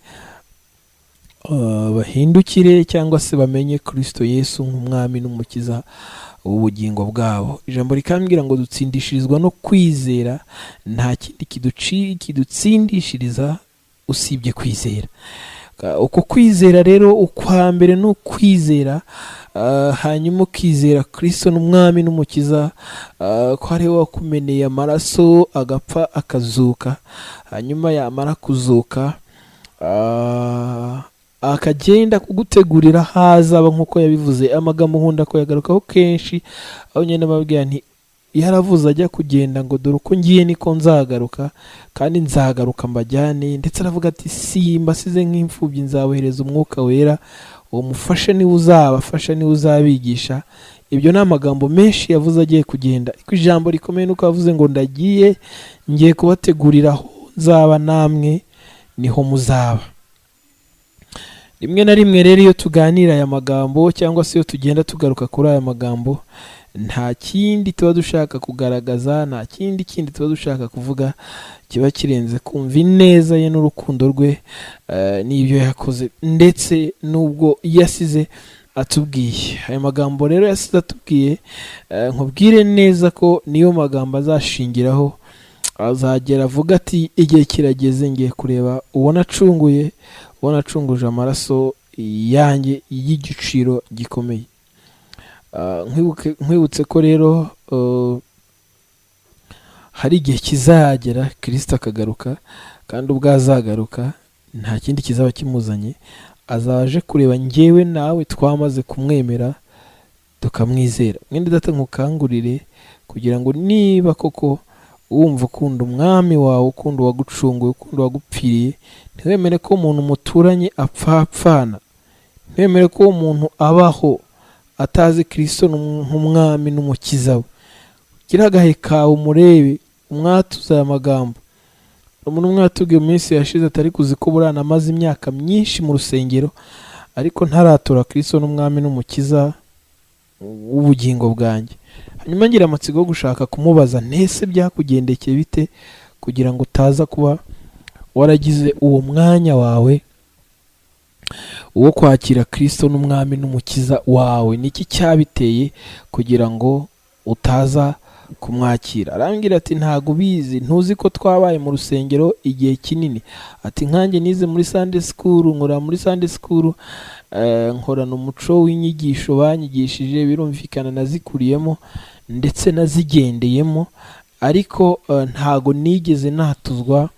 bahindukire cyangwa se bamenye Kristo Yesu nk'umwami n'umukiza w'ubugingo bwabo? Ijambo rikambwira ngo dutsindishirizwa no kwizera, nta kindi kidutsindishiriza usibye kwizera. Uko kwizera rero, ukwa mbere ni ukwizera, hanyuma ukizera Kristo n'umwami n'umukiza, ko ari we wakumeneye amaraso agapfa akazuka, hanyuma yamara kuzuka akagenda kugutegurira hazaba, nk'uko yabivuze. Amagambo nkunda kuyagarukaho kenshi, aho ngenda mbabwira nti yaravuze ajya kugenda ngo dore uko ngiye niko nzagaruka, kandi nzagaruka mbajyane. Ndetse aravuga ati simbasize nk'imfubyi, nzabohereza umwuka wera, uwo mufashe niwe uzabafasha, niwe uzabigisha. Ibyo ni amagambo menshi yavuze agiye kugenda, ariko ijambo rikomeye nuko yavuze ngo ndagiye, ngiye kubategurira aho nzaba namwe niho muzaba. Rimwe na rimwe rero iyo tuganira aya magambo cyangwa se iyo tugenda tugaruka kuri aya magambo, nta kindi tuba dushaka kugaragaza, nta kindi kindi tuba dushaka kuvuga kiba kirenze kumva ineza ye n'urukundo rwe, n'ibyo yakoze ndetse n'ubwo yasize atubwiye. Aya magambo rero yasize atubwiye, nkubwire neza ko niyo magambo azashingiraho, azagera avuga ati igihe kirageze, ngiye kureba uwo nacunguye, uwo nacunguje amaraso yanjye y'igiciro gikomeye. Nkwibutse ko rero hari igihe kizagera Kristo akagaruka, kandi ubwo azagaruka nta kindi kizaba kimuzanye, azaba aje kureba njyewe nawe twamaze kumwemera tukamwizera. Mwene data, nkukangurire kugira ngo niba koko wumva ukunda umwami wawe, ukunda uwagucunguye, ukunda uwagupfiriye, ntiwemere ko umuntu muturanye apfapfana, ntiwemere ko umuntu abaho atazi Kristo nk'umwami n'umukiza we. Gira agahe kawe umurebe, umwatuze aya magambo. Umuntu umwe yatubwiye mu minsi yashize atari kuzi ko burana amaze imyaka myinshi mu rusengero ariko ntaratura Kristo n'umwami n'umukiza. w'ubugingo bwanjye. Hanyuma ngira amatsiko yo gushaka kumubaza, ntese byakugendekeye bite kugira ngo utaza kuba waragize uwo mwanya wawe wo kwakira Kirisito n'umwami n'umukiza wawe? Niki cyabiteye kugira ngo utaza kumwakira? Arambwira ati: "Ntago ubizi, ntuzi ko twabaye mu rusengero igihe kinini." Ati: "Nkanjye nize muri Sunday school, nkora muri Sunday school, nkorana umuco w'inyigisho banyigishije, birumvikana nazikuriyemo ndetse nazigendeyemo, ariko ntago nigeze natuzwa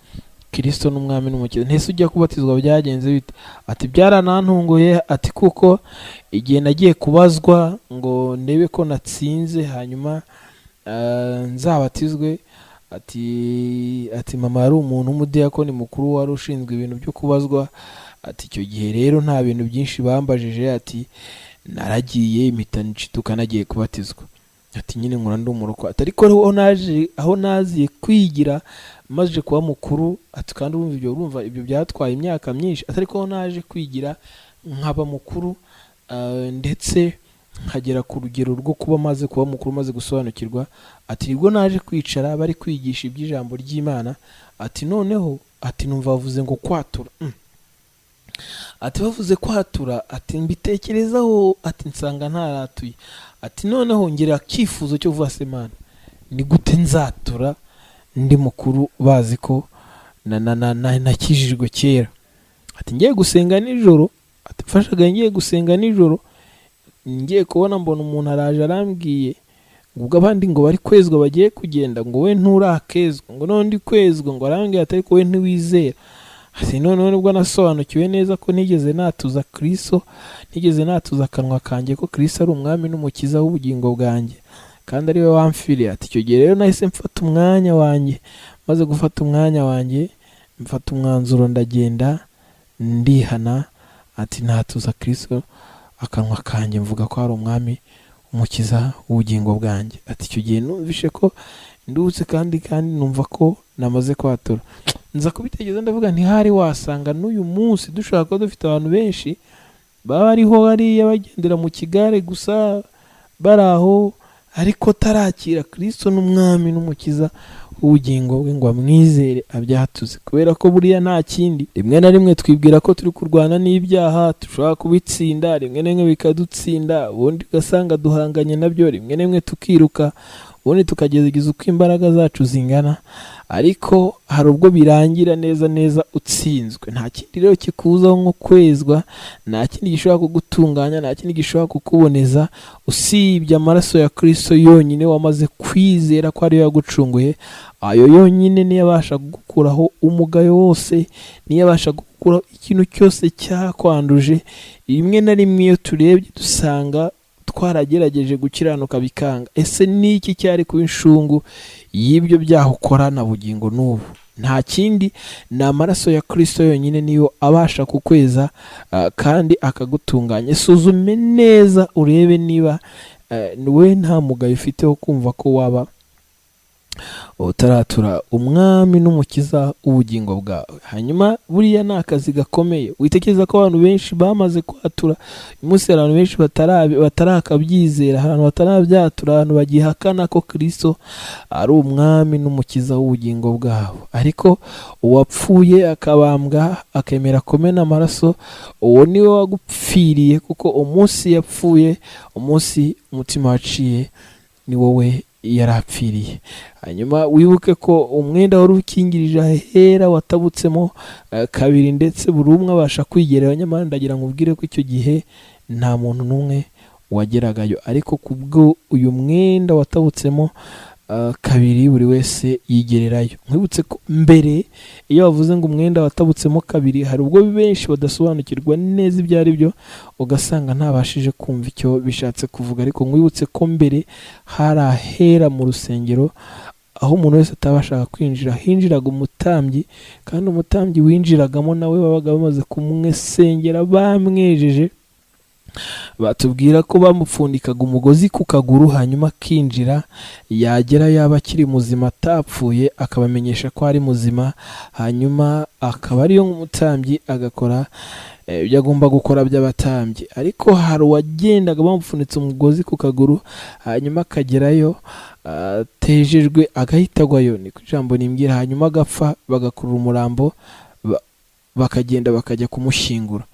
Kirisito n'umwami n'umukiza." Ntese ujya kubatizwa byagenze bite? Ati: "Byaranantunguye." Ati: "Kuko igihe nagiye kubazwa ngo ndebe ko natsinze hanyuma nzabatizwe," ati "mama yari umuntu w'umudiyakoni mukuru wari ushinzwe ibintu byo kubazwa." Ati: "Icyo gihe rero nta bintu byinshi bambajije." Ati: "Naragiye impita nshiduka nagiye kubatizwa." Ati: "Nyine nkura ndi umurokore." Ati: "Ariko aho naziye kwigira maze kuba mukuru," ati "kandi urumva ibyo byatwaye imyaka myinshi," ati "ariko aho naje kwigira nkaba mukuru, ndetse nkagera ku rugero rwo kuba maze kuba mukuru, maze gusobanukirwa," ati "nibwo naje kwicara bari kwigisha iby'ijambo ry'Imana." Ati: "Noneho," ati "numva bavuze ngo kwatura." Ati: "Bavuze kwatura," ati "mbitekerezaho," ati "nsanga ntaratuye." Ati: "Noneho ngira icyifuzo cyo kuvuga: se Mana, ni gute nzatura ndi mukuru bazi ko nakijijwe kera?" Ati: "Ngiye gusenga nijoro," ati "mfashaga ngiye gusenga nijoro, ngiye kubona mbona umuntu araje arambwiye ngo ubwo abandi ngo bari kwezwa bagiye kugenda, ngo we nturakezwa, ngo none ndi kwezwa, ngo arambwira ati ariko we ntiwizera." Ati: "Noneho nibwo nasobanukiwe neza ko ntigeze natuza Kristo, ntigeze natuza akanwa kanjye ko Kristo ari umwami n'umukiza w'ubugingo bwanjye kandi ari we wamfiriye." Ati: "Icyo gihe rero nahise mfata umwanya wanjye, maze gufata umwanya wanjye mfata umwanzuro, ndagenda ndihana." Ati: "Natuza Kristo akanwa kanjye, mvuga ko ari umwami umukiza w'ubugingo bwanjye." Ati: "Icyo gihe numvishe ko nduhutse kandi numva ko namaze kwatura." Nza kubitekereza, ndavuga ntihari wasanga n'uyu munsi dushobora kuba dufite abantu benshi baba bariho hariya bagendera mu kigare gusa, bari aho, ariko tarakira Kristo n'umwami n'umukiza w'ubugingo bwe ngo amwizere abyatuze. Kubera ko buriya nta kindi, rimwe na rimwe twibwira ko turi kurwana n'ibyaha dushobora kubitsinda, rimwe na rimwe bikadutsinda, ubundi ugasanga duhanganye nabyo, rimwe na rimwe tukiruka, ubundi tukagerageza uko imbaraga zacu zingana, ariko hari ubwo birangira neza neza utsinzwe. Nta kindi rero kikuzaho nko kwezwa, nta kindi gishobora kugutunganya, nta kindi gishobora kukuboneza usibye amaraso ya Kristo yonyine wamaze kwizera ko ariyo yagucunguye. Ayo yonyine niyo abasha kugukuraho umugayo wose, niyo abasha gukuraho ikintu cyose cyakwanduje. Rimwe na rimwe iyo turebye dusanga twaragerageje gukiranuka bikanga. Ese ni iki cyari kuba inshungu y'ibyo byaha ukora na bugingo n'ubu? Nta kindi, ni amaraso ya Kristo yonyine niyo abasha kukweza kandi akagutunganya. Suzume neza urebe niba we nta mugayo ufite wo kumva ko waba utaratura umwami n'umukiza w'ubugingo bwawe. Hanyuma buriya ni akazi gakomeye. Witekereza ko abantu benshi bamaze kwatura. Uyu munsi hari abantu benshi batarakabyizera, hari abantu batarabyatura, abantu bagihakana ko Kristo ari umwami n'umukiza w'ubugingo bwabo. Ariko uwapfuye akabambwa akemera kumena amaraso, uwo niwe wagupfiriye, kuko umunsi yapfuye, umunsi umutima waciye, ni wowe yarapfiriye. Hanyuma wibuke ko umwenda wari ukingirije ahera watabutsemo kabiri, ndetse buri umwe abasha kwigerera. Nyamara ndagira ngo ubwire ko icyo gihe nta muntu n'umwe wageragayo, ariko kubwo uyu mwenda watabutsemo kabiri buri wese yigererayo. Nkwibutse ko mbere iyo bavuze ngo umwenda watabutsemo kabiri, hari ubwo benshi badasobanukirwa neza ibyo ari byo, ugasanga ntabashije kumva icyo bishatse kuvuga. Ariko nkwibutse ko mbere hari ahera mu rusengero, aho umuntu wese atabashaga kwinjira, hinjiraga umutambyi, kandi umutambyi winjiragamo nawe babaga bamaze kumwesengera bamwejeje. Batubwira ko bamupfundikaga umugozi ku kaguru, hanyuma akinjira, yagera yaba akiri muzima atapfuye akabamenyesha ko ari muzima, hanyuma akaba ariyo nk'umutambyi agakora ibyo agomba gukora by'abatambyi. Ariko hari uwagendaga bamupfunitse umugozi ku kaguru, hanyuma akagerayo atejejwe agahita agwayo, niko ijambo rimbwira, hanyuma agapfa, bagakurura umurambo bakagenda bakajya kumushyingura.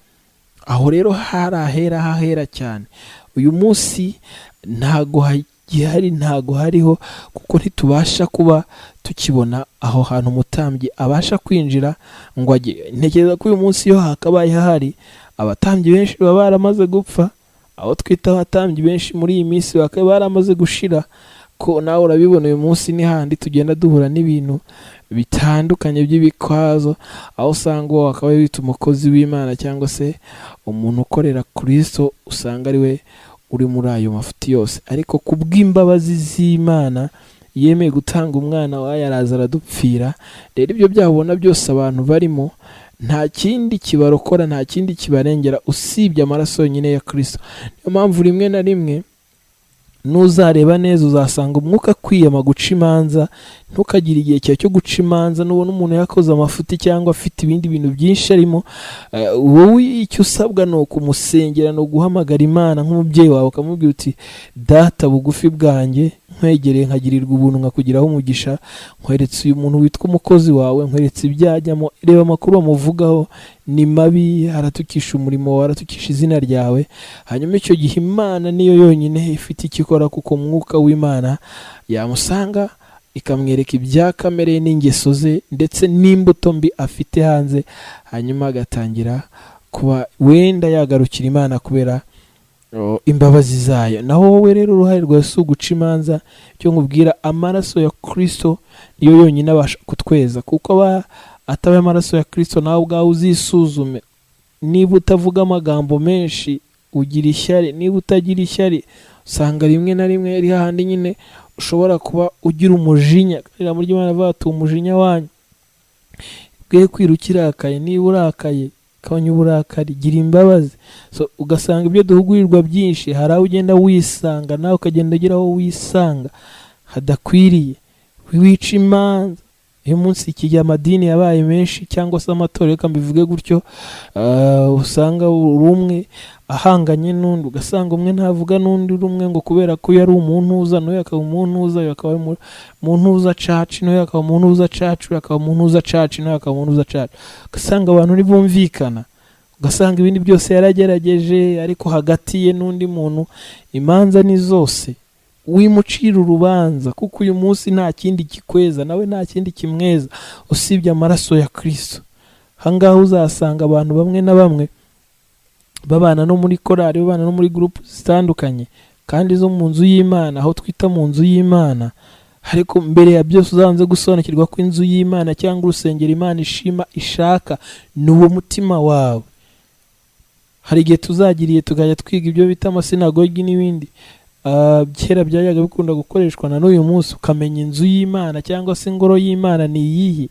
Aho rero hari ahera hahera cyane. Uyu munsi ntago hagihari, ntago hariho, kuko ntitubasha kuba tukibona aho hantu umutambyi abasha kwinjira ngo ajye. Ntekereza ko uyu munsi iyo hakabaye hahari, abatambyi benshi baba baramaze gupfa. Abo twita abatambyi benshi muri iyi minsi bakaba baramaze gushira, ko nawe urabibona uyu munsi ni handi tugenda duhura n'ibintu bitandukanye by'ibikwazo, aho usanga uwo akaba wita umukozi w'Imana cyangwa se umuntu ukorera Kristo, usanga ari we uri muri ayo mafuti yose. Ariko ku bw'imbabazi z'Imana yemeye gutanga umwana wayo, araza aradupfira. Rero ibyo byabona byose abantu barimo, nta kindi kibarokora, nta kindi kibarengera usibye amaraso yonyine ya Kristo. Niyo mpamvu rimwe na rimwe nuzareba neza uzasanga umwuka kwiyama guca imanza. Ntukagire igihe cyawe cyo guca imanza. Nubona umuntu yakoze amafuti cyangwa afite ibindi bintu byinshi arimo, wowe icyo usabwa ni ukumusengera, ni uguhamagara Imana nk'umubyeyi wawe, ukamubwira uti: "Data, bugufi bwanjye nkwegereye nkagirirwa ubuntu nkakugiraho umugisha, nkweretse uyu muntu witwa umukozi wawe, nkweretse ibyo ajyamo, reba amakuru bamuvugaho ni mabi, aratukisha umurimo wawe, aratukisha izina ryawe." Hanyuma icyo gihe Imana niyo yonyine ifite icyo ikora, kuko umwuka w'Imana yamusanga ikamwereka ibya kamere n'ingeso ze ndetse n'imbuto mbi afite hanze, hanyuma agatangira kuba wenda yagarukira Imana kubera imbabazi zayo. Naho wowe rero uruhare rwawe si uguca imanza. Icyo nkubwira, amaraso ya Kristo niyo yonyine abasha kutweza, kuko aba atabaye amaraso ya Kristo, nawe ubwawe uzisuzume. Niba utavuga amagambo menshi, ugira ishyari, niba utagira ishyari, usanga rimwe na rimwe ari hahandi nyine ushobora kuba ugira umujinya. Ijambo ry'Imana rivuga ati: "Umujinya wanyu bwe kwiruka irakaye." Niba urakaye, gabanya uburakari, gira imbabazi. So ugasanga ibyo duhugurirwa byinshi, hari aho ugenda wisanga, nawe ukagenda ugira aho wisanga hadakwiriye. Wica imanza. Uyu munsi iki gihe amadini yabaye menshi, cyangwa se amatorero, reka mbivuge gutyo, usanga uri umwe ahanganye n'undi, ugasanga umwe ntavuga n'undi uri umwe, ngo kubera ko uyu ari umuntuza, n'uyu akaba umuntuza, uyu akaba umuntuza church, n'uyu akaba umuntuza church, uyu akaba umuntuza church, n'uyu akaba umuntuza church, ugasanga abantu ntibumvikana. Ugasanga ibindi byose yaragerageje, ariko hagati ye n'undi muntu imanza ni zose. Wimucira urubanza, kuko uyu munsi nta kindi kikweza, nawe nta kindi kimweza usibye amaraso ya Kristo. Ahangaha uzasanga abantu bamwe na bamwe babana no muri korali, babana no muri gurupu zitandukanye kandi zo mu nzu y'Imana, aho twita mu nzu y'Imana. Ariko mbere ya byose uzabanze gusobanukirwa ko inzu y'Imana cyangwa urusengero Imana ishima ishaka ni uwo mutima wawe. Hari igihe tuzagiriye tukajya twiga ibyo bita amasinagogi n'ibindi. Kera byajyaga bikunda gukoreshwa, na n'uyu munsi, ukamenya inzu y'Imana cyangwa se ingoro y'Imana ni iyihe.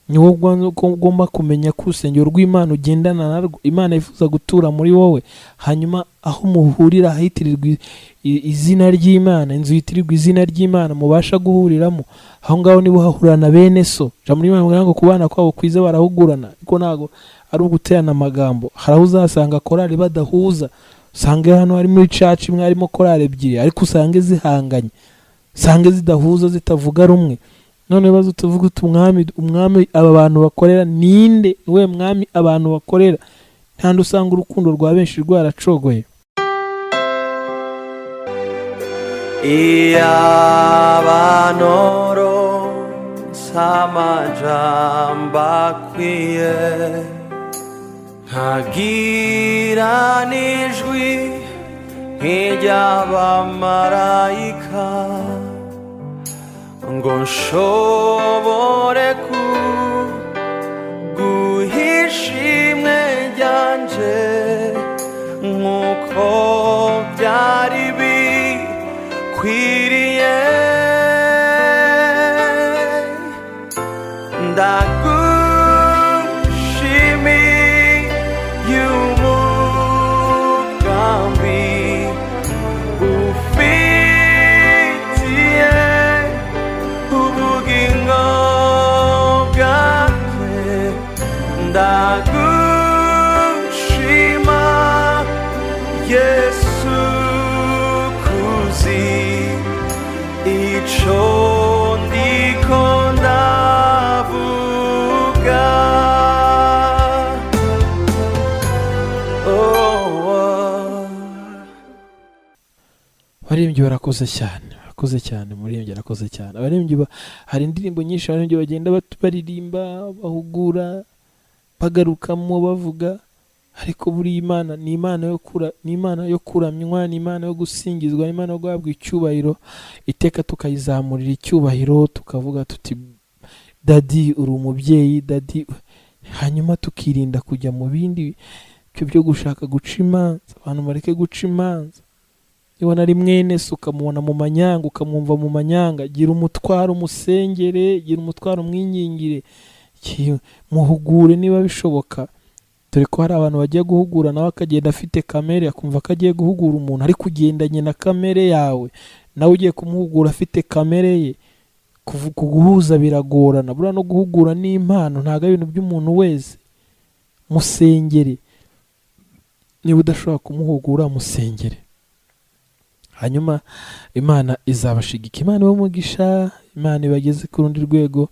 Ni wowe ugomba kumenya ko urusengero rw'Imana ugendana narwo, Imana yifuza gutura muri wowe. Hanyuma aho muhurira ahitirirwa izina ry'Imana, inzu yitirirwa izina ry'Imana mubasha guhuriramo, aho ngaho nibo hahurira na bene so. Ijambo ry'Imana rivuga ngo kubana kwabo kwiza barahugurana, ariko ntabwo ari uguterana amagambo. Hari aho uzasanga korali badahuza, usanga hano hari muri church imwe harimo korali ebyiri, ariko usange zihanganye, usange zidahuza, zitavuga rumwe. None bazo tuvuga uti: "Umwami, umwami aba bantu bakorera ninde? Niwe mwami abantu bakorera?" Ntandi usanga urukundo rwa benshi rwaracogoye. Iyabanoro amajambo akwiye, nkagira n'ijwi nk'iry'abamarayika, ngo nshobore kuguhisha imwe ryanje nk'uko byari bikwiriye. Ndagushimiye Barakoze cyane, barakoze cyane. Umuririmbyi arakoze cyane. Abaririmbyi hari indirimbo nyinshi abaririmbyi bagenda baririmba, bahugura, bagarukamo, bavuga. Ariko buriya Imana ni Imana yo kura, ni Imana yo kuramywa, ni Imana yo gusingizwa, ni Imana yo guhabwa icyubahiro iteka, tukayizamurira icyubahiro, tukavuga tuti: "Daddy, uri umubyeyi, Daddy." Hanyuma tukirinda kujya mu bindi byo gushaka guca imanza. Abantu bareke guca imanza. Niba ari mwene se, ukamubona mu manyanga, ukamwumva mu manyanga, gira umutwaro umusengere, gira umutwaro umwinyingire, muhugure niba bishoboka. Dore ko hari abantu bagiye guhugura, nawe akagenda afite kamere, akumva ko agiye guhugura umuntu ariko ugendanye na kamere yawe, nawe ugiye kumuhugura afite kamere ye. Kuguhuza biragorana. Buriya no guhugura ni impano, ntabwo ari ibintu by'umuntu wese. Musengere. Niba udashobora kumuhugura, musengere, hanyuma Imana izabashigika. Imana ibahe umugisha, Imana ibageze ku rundi rwego,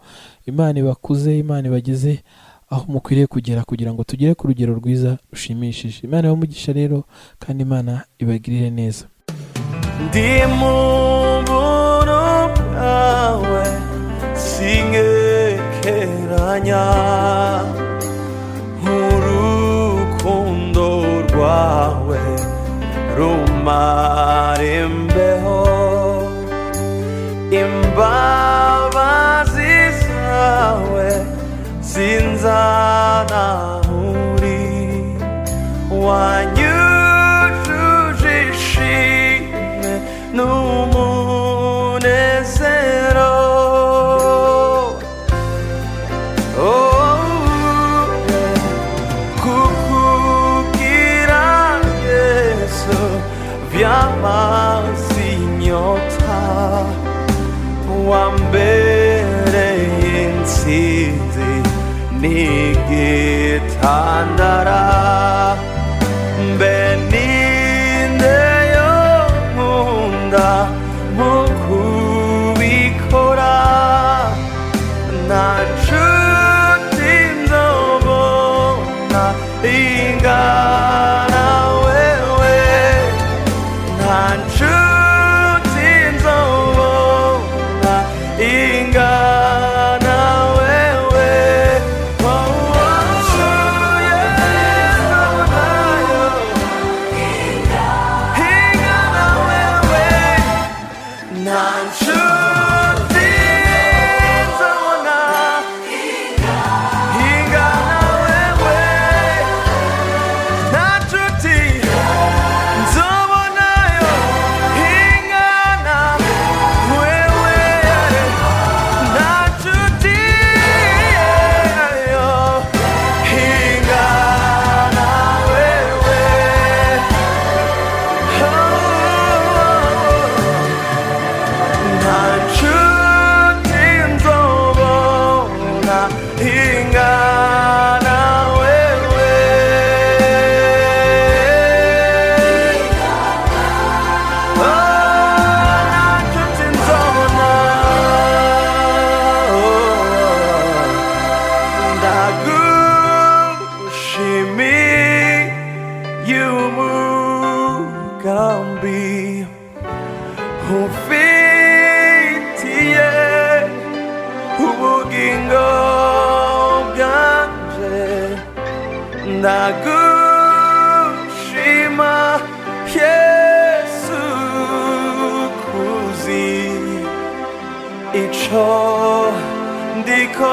Imana ibakuze, Imana ibageze aho mukwiriye kugera kugira ngo tugere ku rugero rwiza rushimishije. Imana ibahe umugisha rero, kandi Imana ibagirire neza. Ndi mu buntu bwawe, sinkekeranya urukundo rwawe rumara imbeho, imbabazi zawe zinzana uri, wanyujuje ishimwe n'umunezero. Oh, kukubwira Yesu byamaze inyota, wambereye intsinzi n'igitandara. Mbe ninde yo nkunda mu kubikora? Nta nshuti nzobona ingana wewe, nta nshuti nzobona ingana wewe. Oh, oh, yeah, ingana wewe, nta nshuti nzobona ingana wewe, nta nshuti nzobonayo ingana wewe, nta nshuti yo ingana wewe. Oh, nta nshuti nzobona ingana wewe. Oh, nta nshuti nzobona. Ndagushimiye umugambi umfitiye ubugingo bwanje, ndagushima Yesu, kuzi ico ndiko.